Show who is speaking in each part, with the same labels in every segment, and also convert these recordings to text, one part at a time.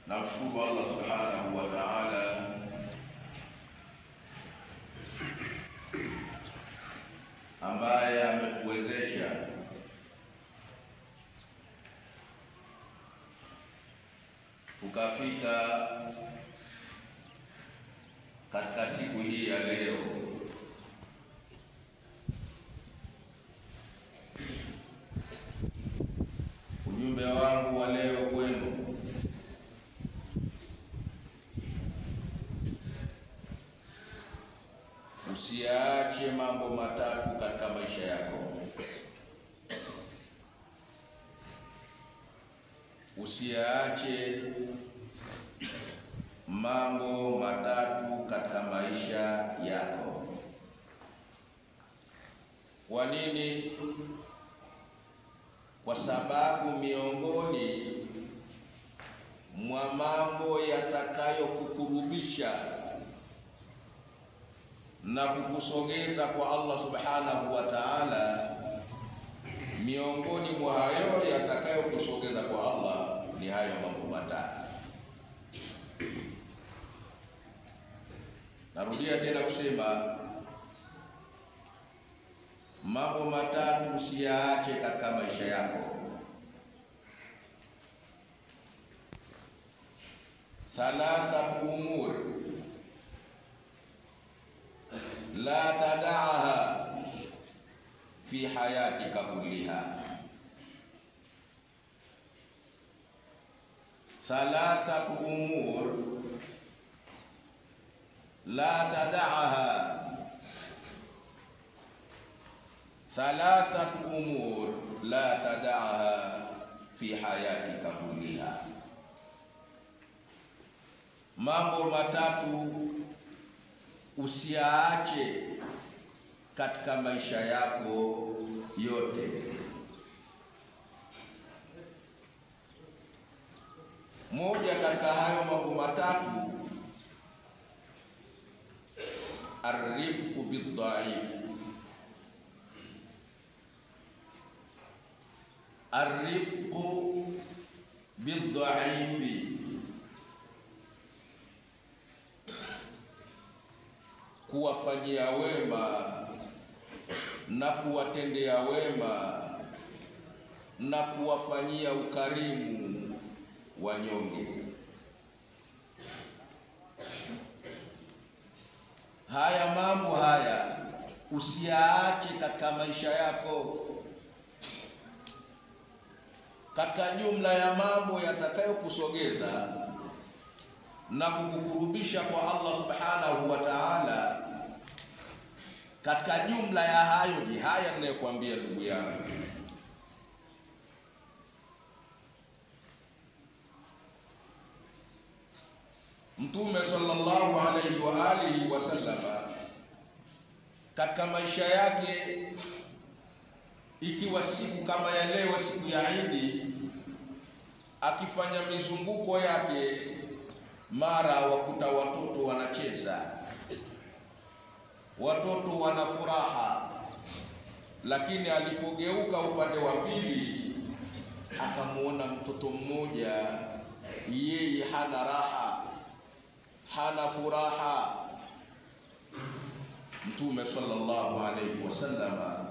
Speaker 1: Namshukuru Allah subhanahu wa ta'ala ambaye ametuwezesha tukafika katika siku hii ya leo. Ujumbe wangu wa leo kwenu usiache mambo matatu katika maisha yako. Usiache mambo matatu katika maisha yako. Kwa nini? Kwa sababu miongoni mwa mambo yatakayokukurubisha na kukusogeza kwa Allah subhanahu wa ta'ala, miongoni mwa hayo yatakayokusogeza kwa Allah ni hayo mambo matatu. Narudia tena kusema mambo matatu usiyaache katika maisha yako. Thalathatu umur la tada'aha fi hayatika kulliha. Thalathatu umur la tada'aha, thalathatu umur la tada'aha fi hayatika kulliha. Mambo matatu usiaache katika maisha yako yote. Moja katika hayo mambo matatu, arifqu bidhaif. Arifqu bidhaifi, kuwafanyia wema na kuwatendea wema na kuwafanyia ukarimu wanyonge. Haya mambo haya usiyaache katika maisha yako. Katika jumla ya mambo yatakayokusogeza na kukukurubisha kwa Allah subhanahu wa ta'ala, katika jumla ya hayo ni haya ninayokuambia ndugu yangu. Mtume sallallahu alayhi wa alihi wasallam katika maisha yake, ikiwa siku kama ya leo, siku ya Idi, akifanya mizunguko yake, mara wakuta watoto wanacheza, watoto wana furaha. Lakini alipogeuka upande wa pili akamuona mtoto mmoja, yeye hana raha, hana furaha. Mtume sallallahu alayhi wasallam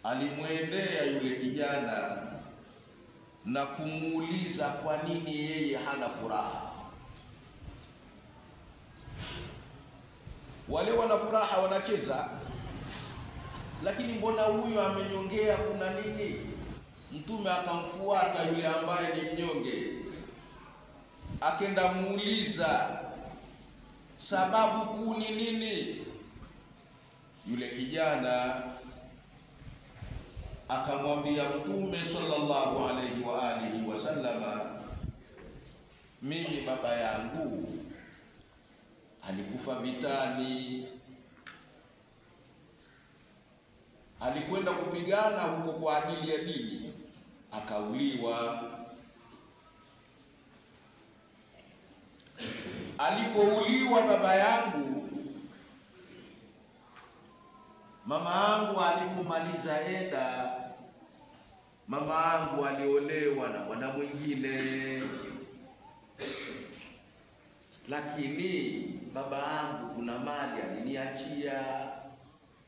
Speaker 1: alimwendea yule kijana na kumuuliza kwa nini yeye hana furaha. Wale wana furaha wanacheza, lakini mbona huyu amenyongea, kuna nini? Mtume akamfuata yule ambaye ni mnyonge, akenda muuliza sababu kuu ni nini. Yule kijana akamwambia Mtume sallallahu alayhi wa alihi wasallama, mimi baba yangu alikufa vitani, alikwenda kupigana huko kwa ajili ya dini, akauliwa. Alipouliwa baba yangu, mama yangu alipomaliza eda, mama yangu aliolewa na bwana mwingine. lakini baba yangu kuna mali aliniachia,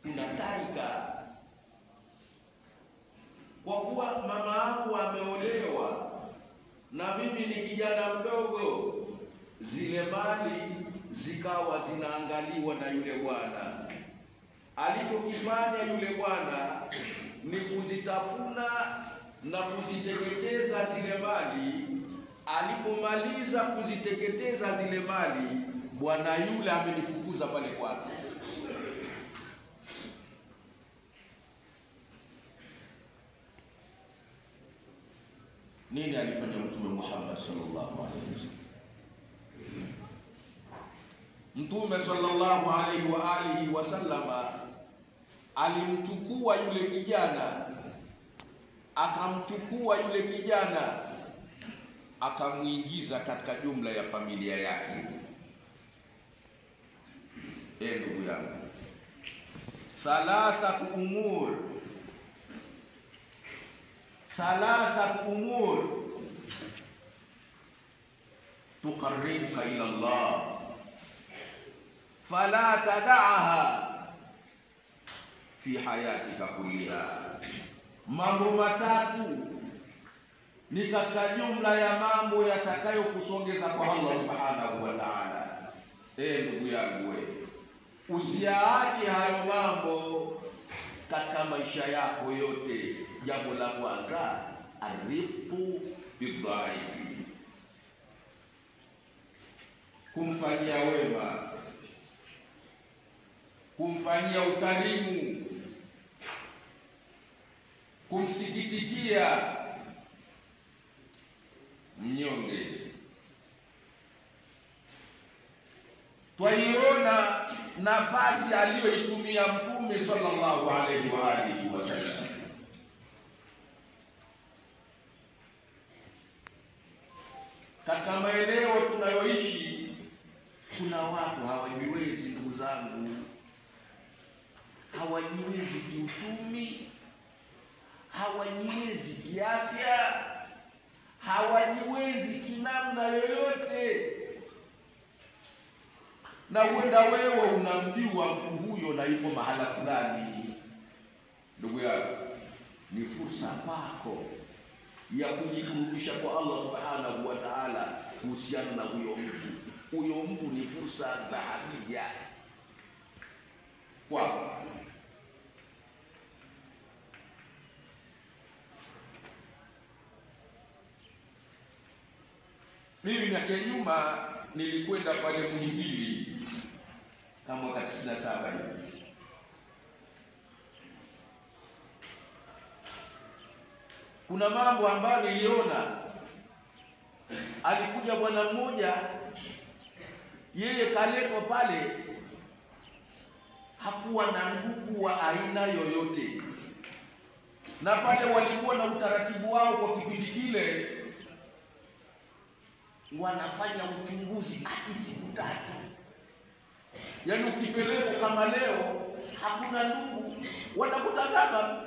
Speaker 1: kuna tarika. Kwa kuwa mama yangu ameolewa na mimi ni kijana mdogo, zile mali zikawa zinaangaliwa na yule bwana. Alichokifanya yule bwana ni kuzitafuna na kuziteketeza zile mali. Alipomaliza kuziteketeza zile mali, bwana yule amenifukuza pale kwake. Nini alifanya Mtume Muhammad sallallahu alaihi wasallam? Mtume sallallahu alaihi wa alihi wasallama alimchukua yule kijana, akamchukua yule kijana akamuingiza katika jumla ya familia yake. Ndugu yangu, thalathatu umur, thalathatu umur tuqarribuka ila Allah fala tada'aha fi hayatika kulliha. Mambo matatu ni katika jumla ya mambo yatakayokusongeza kwa Allah subhanahu wa ta'ala. Ndugu yangu wewe, usiyaache hayo mambo katika maisha yako yote. Jambo la kwanza, arifqu bidhaifi, kumfanyia wema, kumfanyia ukarimu, kumsikitikia mnyonge. Twaiona nafasi aliyoitumia Mtume sallallahu alaihi wa alihi wasallam. Katika maeneo tunayoishi kuna watu hawajiwezi, ndugu zangu, hawajiwezi kiuchumi, hawajiwezi kiafya, hawajiwezi kinamna yoyote. Na huenda wewe unamjua mtu huyo na yuko mahala fulani. Ndugu yangu, ni fursa kwako ya kujikurubisha kwa Allah subhanahu wa ta'ala kuhusiana na huyo mtu. Huyo mtu ni fursa dhahabia kwako. Mimi miaka nyuma nilikwenda pale Muhimbili kama mwaka 97 hivi. Kuna mambo ambayo niliona. Alikuja bwana mmoja, yeye kaletwa pale, hakuwa na ndugu wa aina yoyote. Na pale walikuwa na utaratibu wao kwa kipindi kile, wanafanya uchunguzi hadi siku tatu. Yaani ukipelekwa kama leo hakuna ndugu, wanakutazama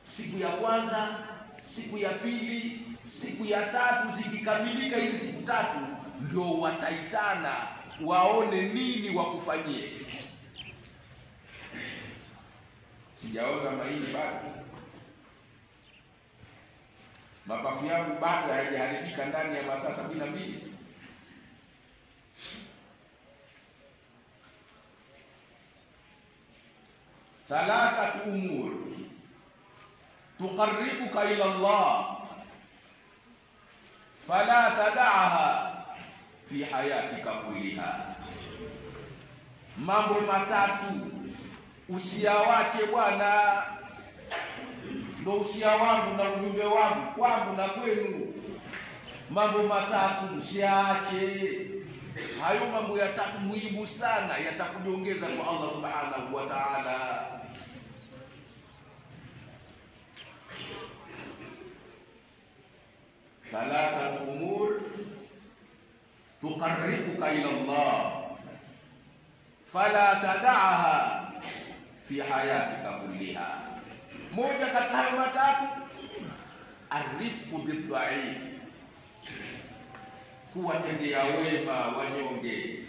Speaker 1: siku ya kwanza, siku ya pili, siku ya tatu. Zikikamilika hizi siku tatu, ndio wataitana waone nini wakufanyie. Sijaoza maini bado, mapafu yangu bado hayajaharibika ndani ya masaa 72. Thalathatu umur tuqarribuka ila Allah fala tada'aha fi hayatika kulliha. Mambo matatu usiyawache bwana. Ndio usia wangu na ujumbe wangu kwangu na kwenu. Mambo matatu usiache. Hayo mambo ya tatu muhimu sana yatakujiongeza kwa Allah subhanahu wa ta'ala. Thalathatu umur tuqarribuka ila Allah fala tada'aha fi hayatika kulliha. Moja katika hayo matatu, arifqu bidhaif, kuwatendea wema wanyonge,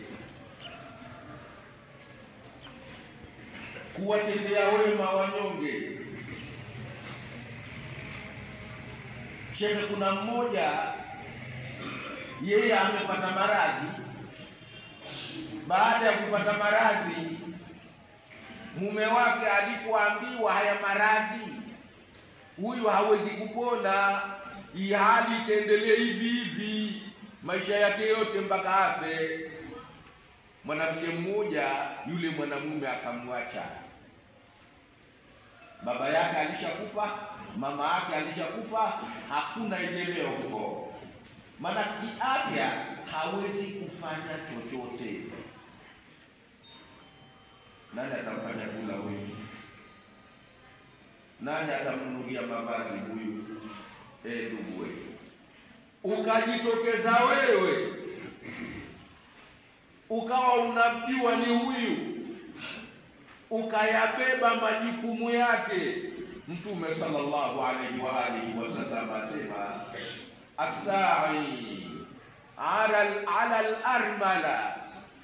Speaker 1: kuwatendea wema wanyonge. Shehe, kuna mmoja yeye amepata maradhi. Baada ya kupata maradhi, mume wake alipoambiwa haya maradhi, huyu hawezi kupona, hii hali itaendelee hivi hivi maisha yake yote mpaka afe. Mwanamke mmoja, yule mwanamume akamwacha. Baba yake alishakufa, mama yake alishakufa, hakuna egemeo huko. Maana kiafya hawezi kufanya chochote. Nani atampa chakula huyu? Nani atamnunulia mavazi huyu? Ndugu wewe, ukajitokeza wewe ukawa unamjua ni huyu, ukayabeba majukumu yake. Mtume sallallahu alaihi wa alihi wasallam asema, as-sa'i ala al-armala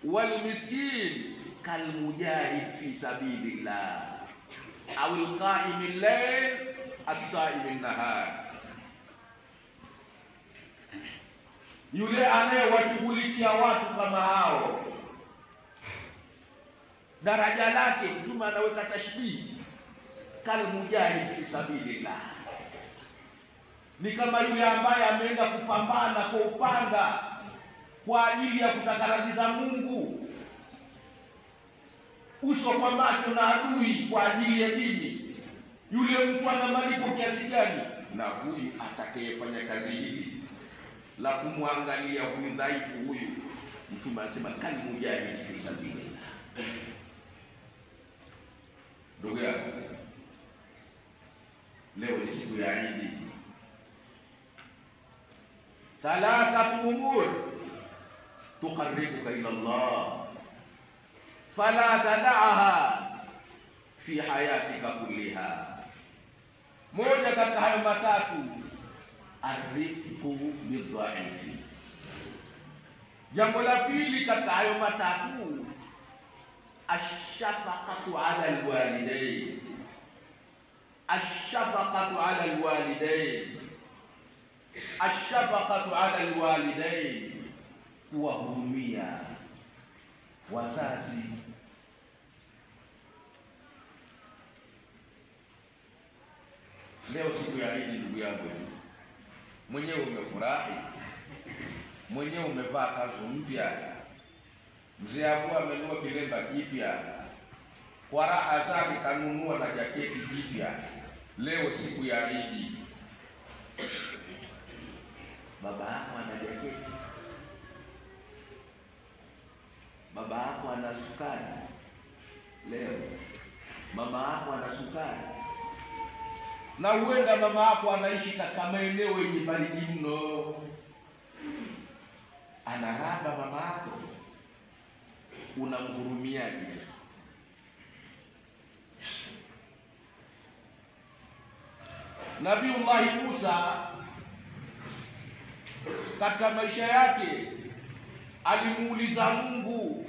Speaker 1: wal miskin kalmujahid fi sabilillah au al-qa'im al-layl as-sa'im an-nahar. Yule anayewashughulikia watu kama hao, daraja lake Mtume anaweka tashbih, kalmujahid fi sabilillah, ni kama yule ambaye ameenda kupambana kwa upanga kwa ajili ya kutaka radhi za Mungu, uso kwa macho na adui kwa ajili ya dini. Yule mtu ana malipo kiasi gani? Na huyu atakayefanya kazi hii la kumwangalia huyu dhaifu huyu, Mtume anasema kalmujahid fi sabilillah. Ndugu yangu, leo ni siku ya Idi. Thalathatu umur tuqarribuka ila Allah fala tad'aha fi hayatika kulliha. Moja katika hayo matatu, arifqu bidhaifi. Jambo la pili katika hayo matatu, ashafaqatu ala alwalidain. Ashafaqatu ala alwalidain, ashafaqatu ala alwalidain, kuwahurumia wazazi. Leo siku ya Idi, ndugu yangu, mwenyewe umefurahi, mwenyewe umevaa kanzu mpya, mzee Abu amenunua kilemba kipya, kwa raha zake kanunua na jaketi jipya. Leo siku ya Idi, baba yako ana jaketi, baba yako ana sukari leo, mama yako ana sukari. Na huenda mama yako anaishi katika maeneo yenye baridi mno, anaraba mama yako, unamhurumiaje? Nabiullahi Musa katika maisha yake alimuuliza Mungu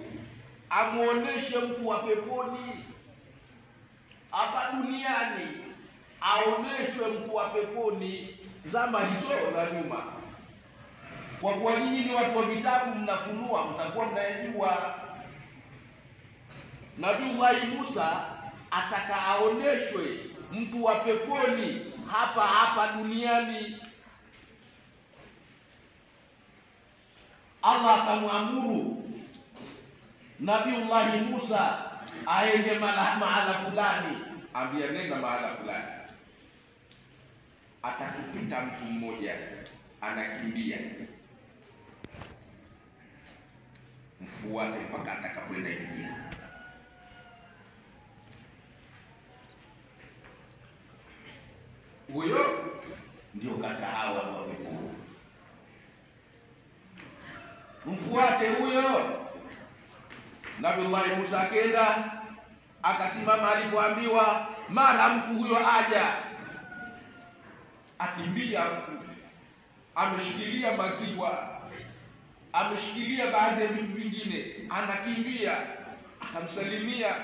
Speaker 1: amuoneshe mtu wa peponi hapa duniani, aoneshwe mtu wa peponi zama hizo za nyuma. Kwa kuwa nyinyi ni watu wa vitabu, mnafunua, mtakuwa mnayejua. Nabiullahi Musa ataka aoneshwe mtu wa peponi hapa hapa duniani. Allah akamwamuru Nabiullahi Musa aende mahala fulani, ambia nenda mahala fulani. Atakupita mtu mmoja anakimbia, mfuate mpaka atakapoenda ingia. Huyo ndio katika hawa wa peponi, mfuate huyo. Nabiullahi Musa akenda akasimama alipoambiwa, mara mtu huyo aja akimbia, mtu ameshikilia maziwa, ameshikilia baadhi ya vitu vingine, anakimbia, akamsalimia,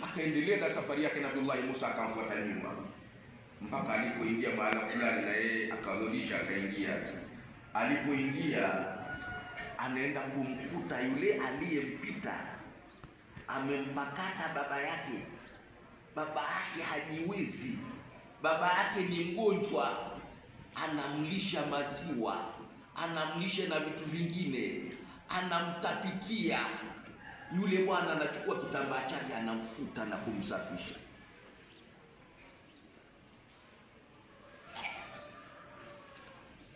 Speaker 1: akaendelea na safari yake. Nabiullahi Musa akamfuata nyuma mpaka alipoingia mahala fulani, na yeye akarudisha, akaingia. Alipoingia anaenda kumkuta yule aliyempita amempakata baba yake. Baba yake hajiwezi, baba yake ni mgonjwa, anamlisha maziwa, anamlisha na vitu vingine, anamtapikia. Yule bwana anachukua kitambaa chake anamfuta na kumsafisha.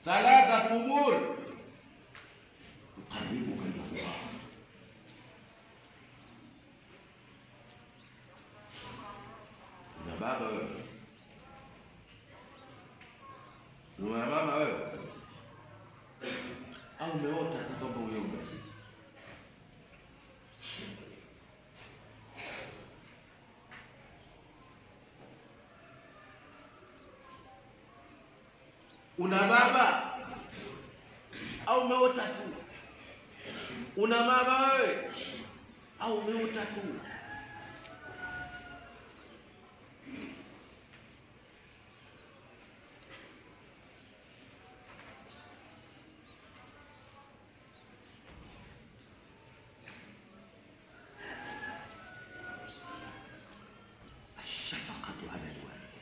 Speaker 1: Thalatha umur tuqarribuka ila Allah. Una baba wewe? Una mama wewe? Au umeota tu kwamba uyoga? Una baba au umeota tu? Una mama wewe au umeota tu? Ashafaqatu ala alwalid.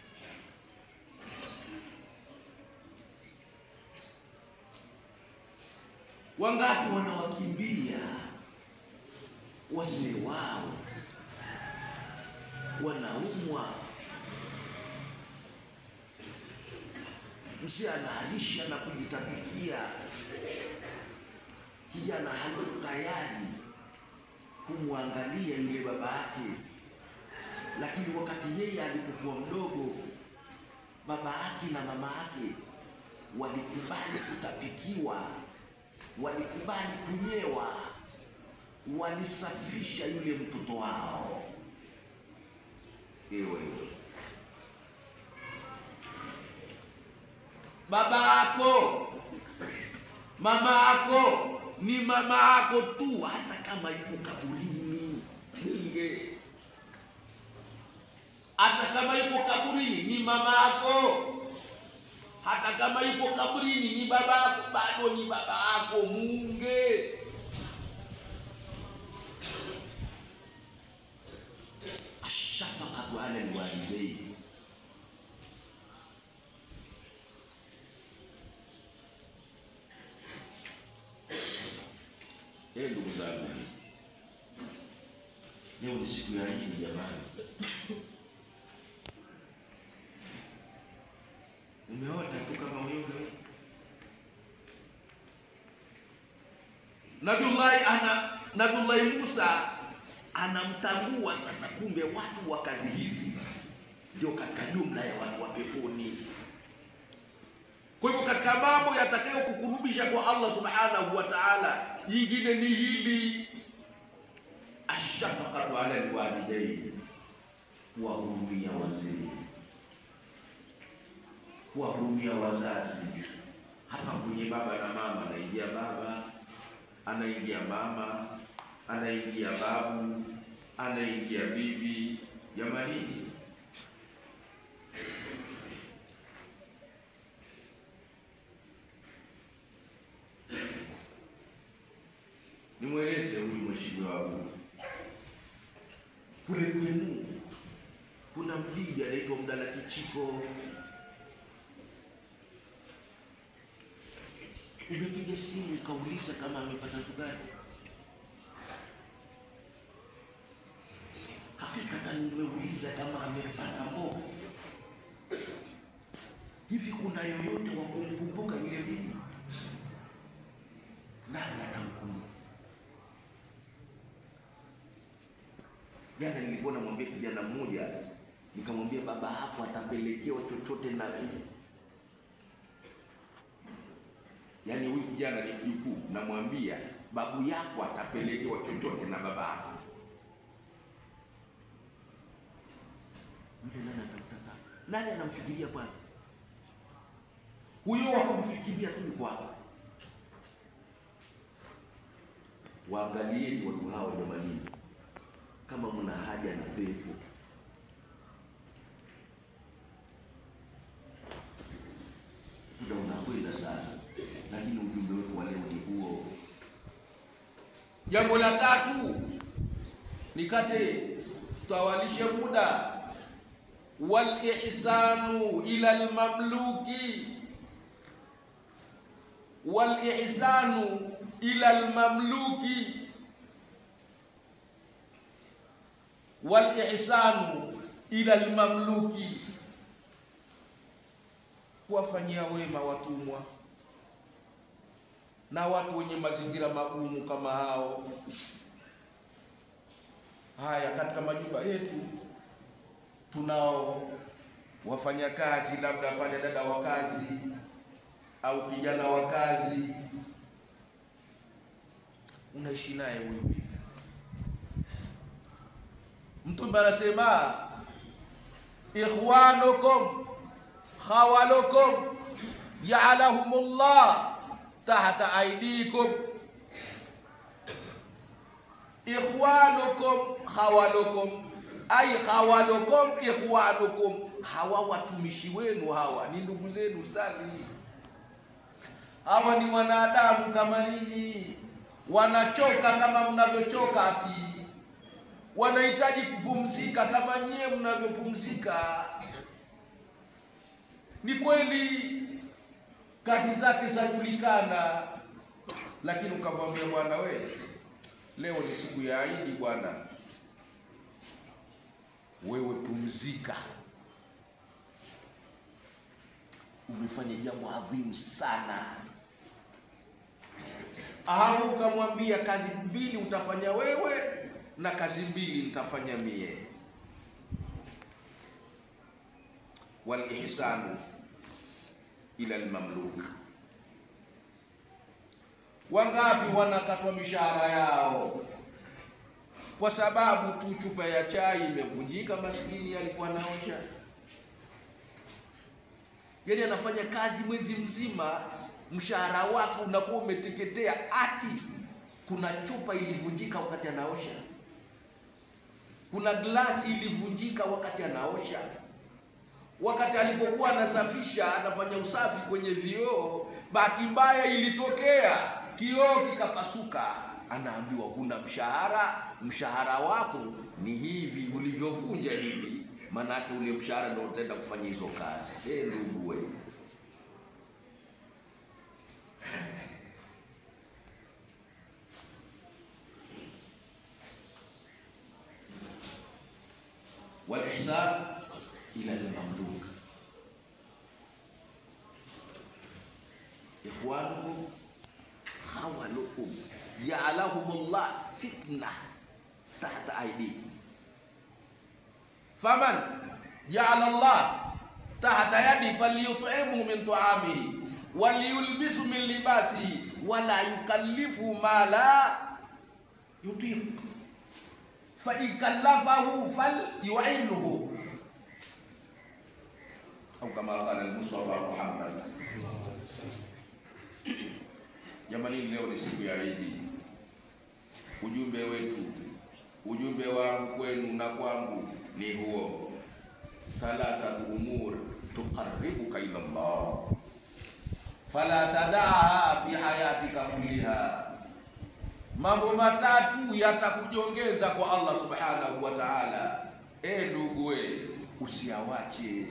Speaker 1: Wangapi wanawakimbia wazee wao, wanaumwa, mzee anaharisha na kujitapikia, kijana hayuko tayari kumwangalia yule baba yake. Lakini wakati yeye alipokuwa mdogo, baba yake na mama yake walikubali kutapikiwa, walikubali kunyewa, walisafisha yule mtoto wao. Ewe baba yako, mama yako ni mama yako tu, hata kama yuko kaburini. Hata kama yuko kaburini ni mama yako, hata kama yuko kaburini ni baba yako, bado ni baba yako. Munge ashafaqatu ala alwalidain. Ndugu zangu, leo ni siku ya Idi jamani. Umeota tu kama wewe. Nabiullahi Musa anamtambua sasa, kumbe watu wa kazi hizi ndio katika jumla ya watu wa peponi. Kwa hivyo katika mambo yatakayokukurubisha kwa Allah Subhanahu wa Ta'ala, nyingine ni hili, ashafaqatu ala alwalidain, kuwahurumia wazee, kuwahurumia wazazi. Hapa kwenye baba na mama, anaingia baba, anaingia mama, anaingia babu, anaingia bibi. Jamani, nimweleze huyu mheshimiwa wangu, kule kwenu kuna mbibi anaitwa Mdala Kichiko. Umepiga simu ukauliza kama amepata sukari? Hakikatan umeuliza kama amepata mboga? Hivi kuna yoyote wa kumkumbuka yule bibi? Nani atamkumbuka? Jana nilikuwa namwambia kijana mmoja, nikamwambia baba hapo atapelekewa chochote na yaani huyu kijana ni mjukuu, namwambia babu yako atapelekewa chochote na baba yako. Mtu nani atamtaka? Nani anamfikiria kwanza? Huyo wa kumfikiria tu yuko hapa. Waangalieni watu hawa jamani, kama mna haja na pepo. Muda unakwenda sana, lakini ujumbe wetu wa leo ni huo. Jambo la tatu, nikate tawalishe muda, wal ihsanu ila al-mamluki, wal ihsanu ila al-mamluki, wal ihsanu ila al-mamluki, kuwafanyia wema watumwa na watu wenye mazingira magumu kama hao. Haya, katika majumba yetu tunao wafanyakazi, labda pale dada wa kazi au kijana wa kazi, unaishi naye huyu. Mtume anasema ikhwanukum khawalukum ja'alahumullah tahta aydikum. Ikhwanukum khawalukum, ay khawalukum ikhwanukum, hawa watumishi wenu hawa ni ndugu zenu ustadi. Hawa ni wanadamu kama ninyi, wanachoka kama mnavyochoka, ati wanahitaji kupumzika kama nyie mnavyopumzika. Ni kweli kazi zake zajulikana, lakini ukamwambia bwana, we leo ni siku ya Idi bwana, wewe pumzika, umefanya jambo adhimu sana. Au ukamwambia kazi mbili utafanya wewe na kazi mbili nitafanya mie. Wal ihsanu ila al-mamluk. Wangapi wanakatwa mishahara yao kwa sababu tu chupa ya chai imevunjika, maskini alikuwa anaosha. Yaani anafanya kazi mwezi mzima, mshahara wake unakuwa umeteketea, ati kuna chupa ilivunjika wakati anaosha, kuna glasi ilivunjika wakati anaosha. Wakati alipokuwa anasafisha, anafanya usafi kwenye vioo, bahati mbaya ilitokea kioo kikapasuka. Anaambiwa huna mshahara, mshahara wako ni hivi ulivyovunja hivi, maana ule mshahara ndio utaenda kufanya hizo kazi. Ndugu wewe, wal ihsan ila al-mamluk. Ikhwanukum khawalukum ja'alahumullah fitna tahta aydikum. Faman ja'ala Allah tahta yadi falyut'imhu min ta'amihi waliyulbisu min libasihi wala yukallifu ma la yutiq fa in kallafahu falyu'inhu, au kama qala al-Mustafa Muhammad. Jamani, leo ni siku ya Idi. Ujumbe wetu, ujumbe wangu kwenu na kwangu ni huo: thalathatu umur tuqarribuka ila Allah fala tadaaha fi hayatika kulliha. Mambo matatu yatakujongeza kwa Allah subhanahu wa ta'ala. Ndugu we, usiawache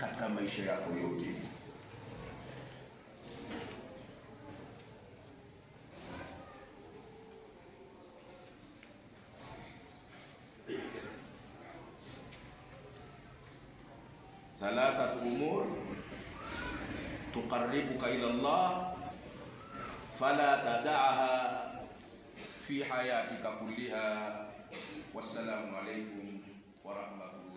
Speaker 1: katika maisha yako yote. Thalathatu umur tuqarribuka ila Allah fala tada'aha fi hayatika kulliha. Wassalamu alaykum wa rahmatullahi.